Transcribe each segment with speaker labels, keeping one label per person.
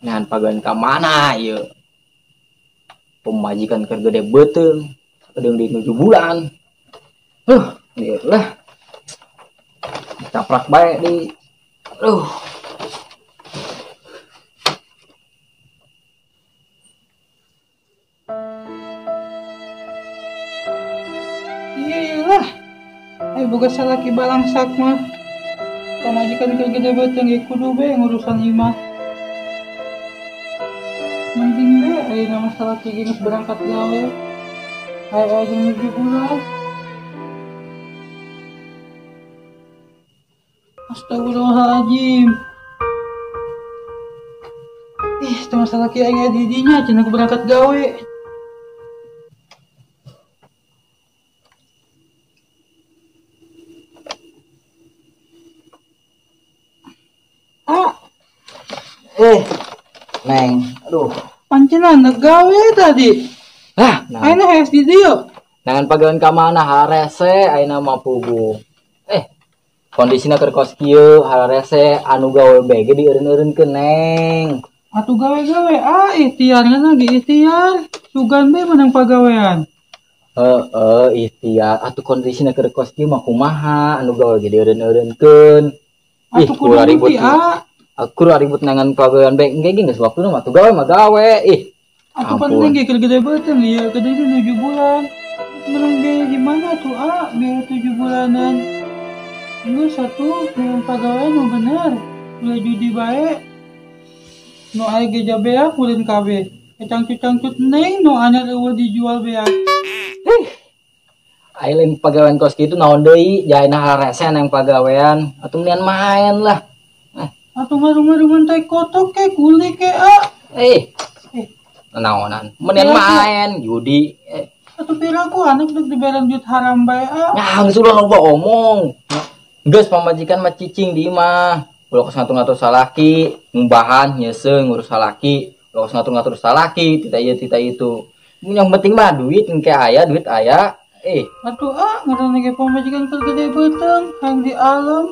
Speaker 1: Ngan pagawean ka mana ieu? Pemajikan keur gede beuteung, sakedeung di 7 bulan. Ieu lah. Caprak bae di. Aduh.
Speaker 2: Iya lah. Boga salaki balangsak mah. Pamajikan keur gede beuteung ge kudu be ngurusan imah. Mending be ayeuna mah salaki ge geus berangkat gawe. Aya jeung 7 bulan. Astagfirullahaladzim. Ih, teu masalah salaki aing aya di dinya cenah ku berangkat gawe. Ah.
Speaker 1: Neng, aduh.
Speaker 2: Pancenan gawe tadi.
Speaker 1: Lah, nah.
Speaker 2: Ayeuna hayang di dieu.
Speaker 1: Nangan pagawean ka mana harese ayeuna mah puguh. Kondisina keur kos kieu harese anu gawe bae ge dieureun-eureunkeun Neng.
Speaker 2: Atuh gawe-gawe ah ikhtiar ngeunah ge ikhtiar. Sugan bae menang pagawean.
Speaker 1: Heeh, ikhtiar. Atuh kondisina keur kos kieu mah kumaha anu gawe ge dieureun-eureunkeun. Ih,
Speaker 2: Atuh kudu
Speaker 1: ribut.
Speaker 2: Ah.
Speaker 1: Aku ribut nangan pagawean bae engke ge geus waktuna mah tuh gawe mah gawe. Ih.
Speaker 2: Atuh penting ge keur gede beuteung ieu gede ge 7 bulan. Menang biaya gimana tuh ah biaya 7 bulanan. Geus satu dengan pagawean nu bener. Ulah judi bae. Nu aya ge jabeak ulin kabeh. Cangcut-cangcut neng nu anyar eueuh dijual beak.
Speaker 1: Aya lain pagawean kos kitu naon deui jaena harese nang pagawean atuh mendingan main lah.
Speaker 2: Atuh ngarung-ngarungan tai kotok ke kuli ke ah.
Speaker 1: Naonan mendingan main judi.
Speaker 2: Atuh piraku anak dek dibayaran duit haram bae ah.
Speaker 1: Nah, geus ulah loba omong. Geus pamajikan mah cicing di imah. Ulah kos ngatur-ngatur salaki, ngumbahan nyeuseuh ngurus salaki, ulah kos ngatur-ngatur salaki, tita ieu tita itu. Yang penting mah duit engke aya, duit aya.
Speaker 2: Atuh ah ngaranna ge pamajikan keur gede beuteung, hayang di alam.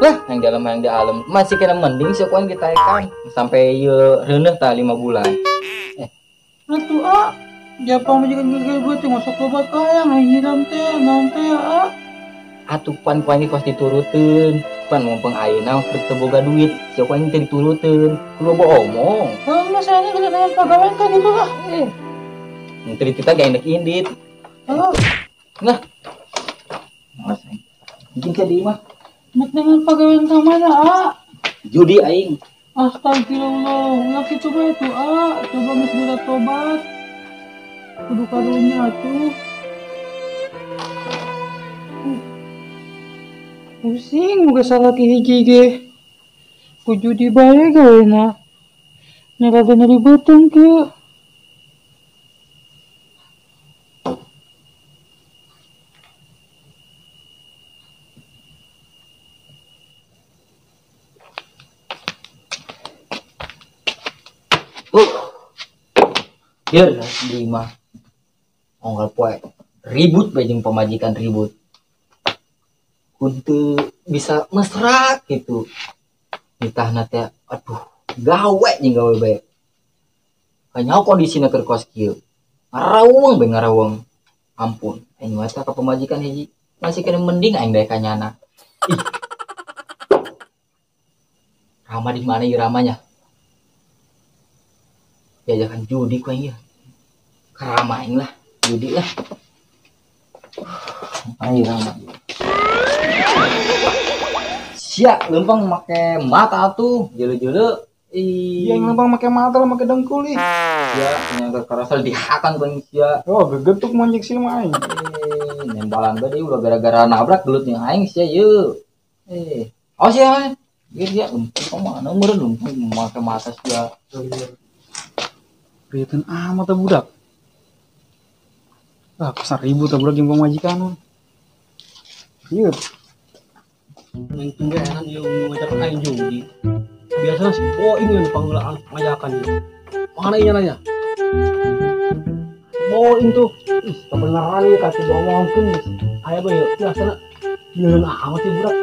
Speaker 1: Lah, yang di alam, yang di alam. Masih kena mending sih kuan kita kan sampai ieu reuneuh tah 5 bulan.
Speaker 2: Atuh ah, dia pamajikan keur gede beuteung masuk loba hayang hayang nyiram teh, naon teh ah.
Speaker 1: Atuh pan kuan ge kos dituruteun. Pan mumpung ayeuna keur teu boga duit, sia kuan teh dituruteun. Kudu loba omong.
Speaker 2: Heuh, mah saya geus dengan pagawean kan itu lah.
Speaker 1: Menteri kita gak enak indit.
Speaker 2: Oh.
Speaker 1: Nah. Mas, mungkin ke di mah.
Speaker 2: Nek dengan pagawean ka mana, ah?
Speaker 1: Judi aing.
Speaker 2: Astagfirullah, ulah kitu bae tuh, ah. Coba geus budak tobat. Kudu karunya atuh. Pusing muga salaki hiji ge. Ku judi bae gawena. Nya rada nyeri beuteung kieu.
Speaker 1: Biar di mah onggal poe ribut bae jeung pamajikan ribut. Untuk bisa mesra gitu. Nitahna teh aduh gawe jeung gawe bae. Kanyaho kondisina keur kos kieu. Ngaraweng bae ngaraweng. Ampun, aing mah ka pamajikan hiji masih kena mending aing daek ka nyana. Ih. Rama di mana ieu ramanya? Diajakan judi ku aing ieu. Karama aing lah, judi lah. Aing rama. Sia lempang make mata tuh, jele-jele. Ih.
Speaker 3: Iya, lempang make mata lah, make dengkul ih.
Speaker 1: Sia nyangka karasal dihakan ku aing sia.
Speaker 3: Oh, gegetuk monyek sia mah aing.
Speaker 1: Nembalan bae deui ulah gara-gara nabrak gelut jeung aing sia ieu. Oh sia. Ieu sia lempang mana meureun lempang make mata sia.
Speaker 3: Rieteun amat budak. Ah, pasar ribut budak jeung pamajikan. Ieu.
Speaker 4: Main tunggu enan ieu ngajak aing judi. Biasana si Boing yang pangeulaan ngajakan ieu. Mana ieu nanya? Boing tuh. Ih, kebenaran ieu kata diomongkeun. Aya bae ieu biasana lieureun amat ieu budak.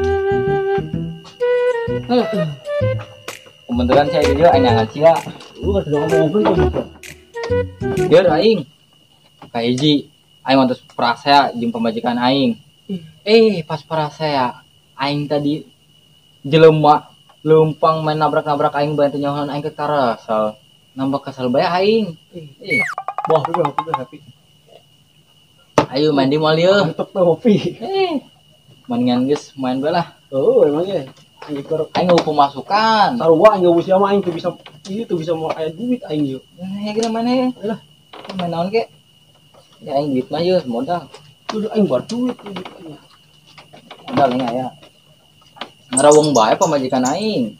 Speaker 1: Kebetulan saya juga aing ngangan sia.
Speaker 4: Lu kata diomongkeun tuh.
Speaker 1: Biar aing. Kahiji aing wantos prasea jeung pamajikan aing. Pas prasea aing tadi jelema leumpang main nabrak-nabrak aing bae teu nyahoan aing ke karasal. Nambah kesel bae aing.
Speaker 4: Wah, ngopi.
Speaker 1: Ayo main di moal ieu.
Speaker 4: Mantep tuh ngopi.
Speaker 1: Mendingan geus main bae lah.
Speaker 4: Oh, emang ge. Aing keur
Speaker 1: aing eueuh pemasukan.
Speaker 4: Sarua aing geus sia mah aing teu bisa ieu teu bisa mau aya duit aing ieu.
Speaker 1: Nah, geus mana?
Speaker 4: Lah,
Speaker 1: main naon ke? Ya aing duit mah ieu modal.
Speaker 4: Udah aing bar duit.
Speaker 1: Modal aing aya. Ngaraweng bae pamajikan aing.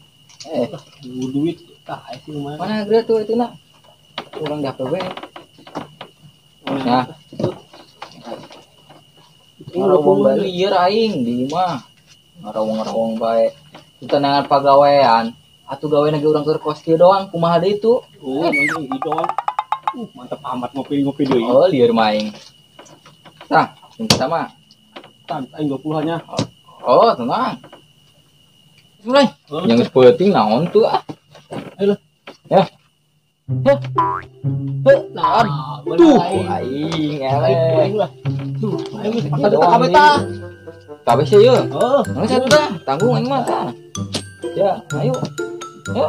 Speaker 4: Duit tah aya sih lumayan.
Speaker 1: Mana geura tuh itu na? Urang di HP we. Nah. Ngaraweng bae lieur aing di imah. Ngaraweng-ngaraweng bae. Tenangan pagawean. Atuh gawe ge urang keur kos kieu doang kumaha deui itu?
Speaker 4: Oh, mangga ieu doang. Mantap amat ngopi-ngopi deui.
Speaker 1: Oh, lieur mah aing. Tah, yang pertama.
Speaker 4: Tah, aing 20 nya.
Speaker 1: Oh, tenang. Mulai. Yang penting naon tuh ah.
Speaker 4: Ayo lah.
Speaker 1: Ya. Ya. Heh, naon? Tuh, aing eleh.
Speaker 4: Lah. Tuh, aing geus pasang kabeh tah.
Speaker 1: Kabeh sih ieu.
Speaker 4: Heeh.
Speaker 1: Nang satu tah, tanggung aing mah tah. Ya, ayo. Ayo.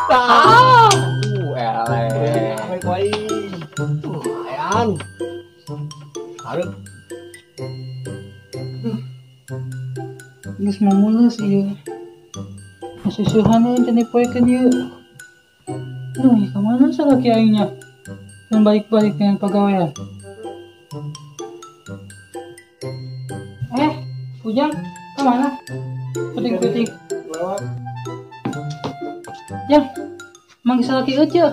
Speaker 4: Tah.
Speaker 1: Eleh.
Speaker 4: Kabeh aing. Tuh, ayan. Hareup.
Speaker 2: Geus mamuleus ieu. Masusuhan euy teh dipoekeun ieu. Duh, ka mana salaki aingnya? Dan balik-balik dengan pagawean. Ujang, ka mana? Peting-peting.
Speaker 3: Lewat.
Speaker 2: Jang, manggil salaki euceu.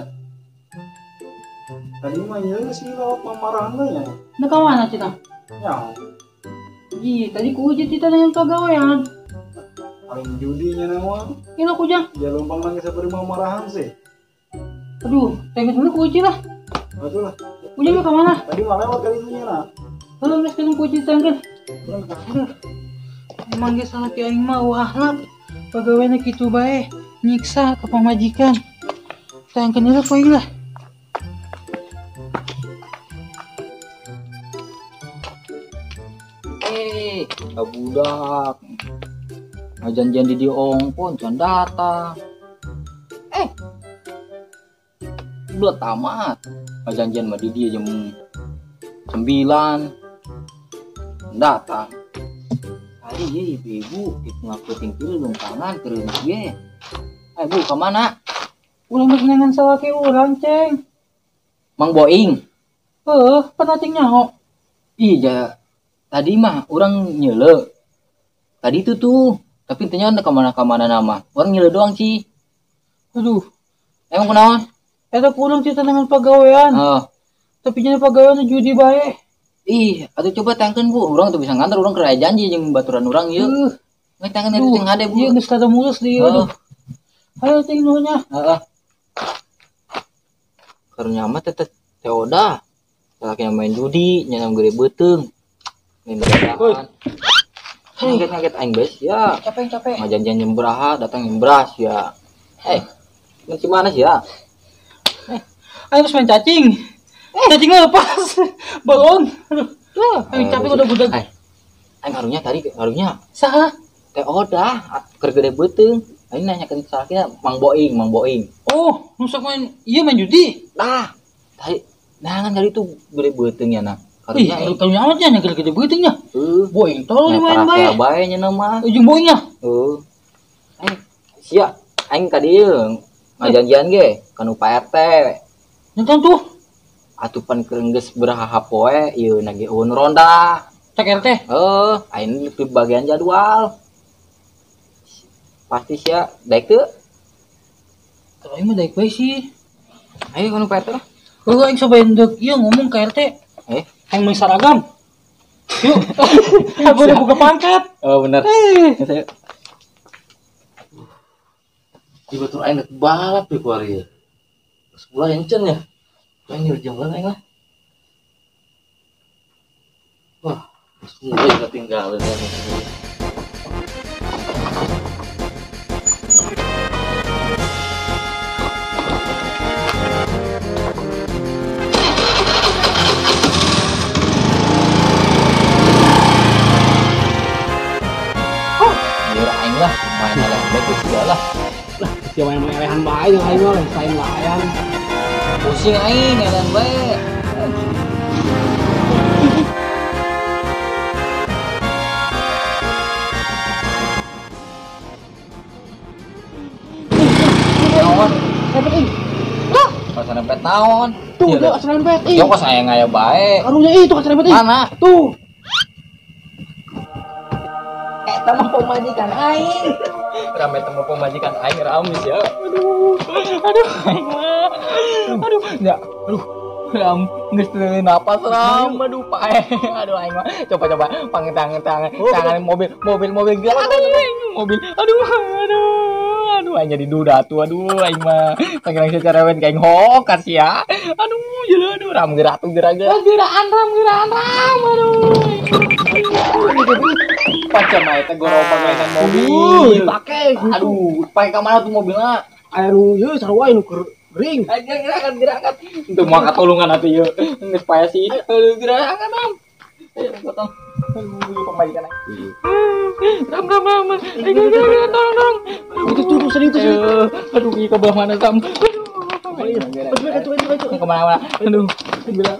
Speaker 3: Tadi mah ieu sih lewat mamarahan teh nya.
Speaker 2: Nah, ka mana cita?
Speaker 3: Nya.
Speaker 2: Ih, tadi ku uji cita dengan pagawean.
Speaker 3: Paling judinya nama.
Speaker 2: Ini aku jang.
Speaker 3: Ya lumpang nangis seperti mamarahan sih.
Speaker 2: Aduh, tengok dulu ku uji lah.
Speaker 3: Betul lah.
Speaker 2: Ujang mau kemana?
Speaker 3: Tadi mah lewat kali ini lah.
Speaker 2: Halo, mas kan ku uji tanggal. Aduh, emang ge salaki aing mah akhlak. Pagaweanna kitu bae, nyiksa ke pamajikan. Tangkeun heula ku aing lah.
Speaker 1: Budak ngajanjian di diongkon can datang. Belet amat. Ngajanjian mah di dia jam 9 datang. Tadi ye ibu-ibu di tengah peuting kieu lungkangan keur ge. Bu ka mana?
Speaker 2: Urang geus nengan salaki urang, Ceng.
Speaker 1: Mang Boing.
Speaker 2: Heuh, pernah cing nyaho.
Speaker 1: Ih, ja. Tadi mah orang nyele. Tadi itu tuh, tapi intinya ada kemana-kemana nama. Orang nyele doang sih.
Speaker 2: Aduh,
Speaker 1: emang kunaon?
Speaker 2: Eta kurang cerita dengan pagawean. Tapi jadi pagawean judi bae.
Speaker 1: Ih, atuh coba tangkeun Bu, urang tuh bisa nganter urang keur aya janji jeung baturan urang ieu. Nggak tangkeun eta jeung hade Bu.
Speaker 2: Ieu geus kada mulus di aduh. Ayo ting nuhunnya.
Speaker 1: Heeh. Karunya mah teh teh odah. Salaki main judi, nya gede beuteung. Ngaget-ngaget aing bae ya.
Speaker 2: Capek-capek.
Speaker 1: Ngajanjian jam beraha, datang jam beras ya. Mun mana sih ya?
Speaker 2: Aing harus main cacing. Cacingnya lepas. Balon. Aduh. Aing capek udah budak.
Speaker 1: Aing karunya tadi karunya.
Speaker 2: Saha?
Speaker 1: Teh odah, keur gede beuteung. Aing nanya ke salakina Mang Boing, Mang Boing.
Speaker 2: Oh, nu sok main ieu main judi.
Speaker 1: Tah. Tadi nah kan tadi tuh gede beuteung nya nah.
Speaker 2: Ih, karunya amat nya gede-gede beuteung nya. Boing tolong dimain bae.
Speaker 1: Bae nya mah.
Speaker 2: Ujung boingnya.
Speaker 1: Heeh. Sia, aing ka dieu ngajanjian ge kanu Pak RT.
Speaker 2: Nonton tuh.
Speaker 1: Atuh pan keur geus beraha poe ieu na ge eueun ronda.
Speaker 2: Cek RT.
Speaker 1: Heuh, aing di bagian jadwal. Pasti sia daek teu?
Speaker 2: Kalau aing mah daek bae sih.
Speaker 1: Ayo kanu Pak RT lah.
Speaker 2: Heuh, aing cobain deuk ieu ngomong ke RT. Aing meuli seragam.
Speaker 4: Yuk. Aku udah buka pangkat.
Speaker 1: Oh bener. Saya. Di batur aing rek balap ya ku ari. Sebelah encen ya. Aing jam berapa aing lah. Wah, mulai ketinggalan ya. Oh, biar aing lah main eleh bae segala.
Speaker 4: Lah, sia main elehan bae aing mah lain layan.
Speaker 1: Pusing aing elehan bae. Serempet naon?
Speaker 4: Tuh, udah serempet.
Speaker 1: Yo kok saya ngaya bae.
Speaker 4: Karunya itu kan serempet.
Speaker 1: Mana?
Speaker 4: Tuh.
Speaker 1: Eta mah pamajikan aing. Rame temu pamajikan aing rame ya. Aduh. Aduh aing mah. Aduh, ya. Aduh. Ram, geus teu napas ram. Aduh, pae. Aduh aing mah. Coba-coba panggil tangan mobil mobil gerak mobil. Aduh, aduh. Aduh, aing jadi duda tuh, aduh, aing mah panggilan secara wen kayak hokas ya. Aduh, ya aduh, ram gerak tuh gerak geraan ram geraan ram, aduh. Pacar mah eta gorobak mainan mobil.
Speaker 4: Dipake.
Speaker 1: Aduh, pake ka mana tuh mobilna?
Speaker 4: Aya nu ieu sarua nu gering.
Speaker 1: Gerakan gerakan. Untuk mau katulungan atuh ieu. Geus pae sih. Aduh, gerakan ram. Ayo potong. Aduh, pemajikan aing. Ram ram ram. Ayo tolong tolong.
Speaker 4: Itu tuh sering tuh.
Speaker 1: Aduh, ini ke belah mana Sam? Aduh,
Speaker 4: Aduh,
Speaker 1: ke mana-mana. Aduh, bilang.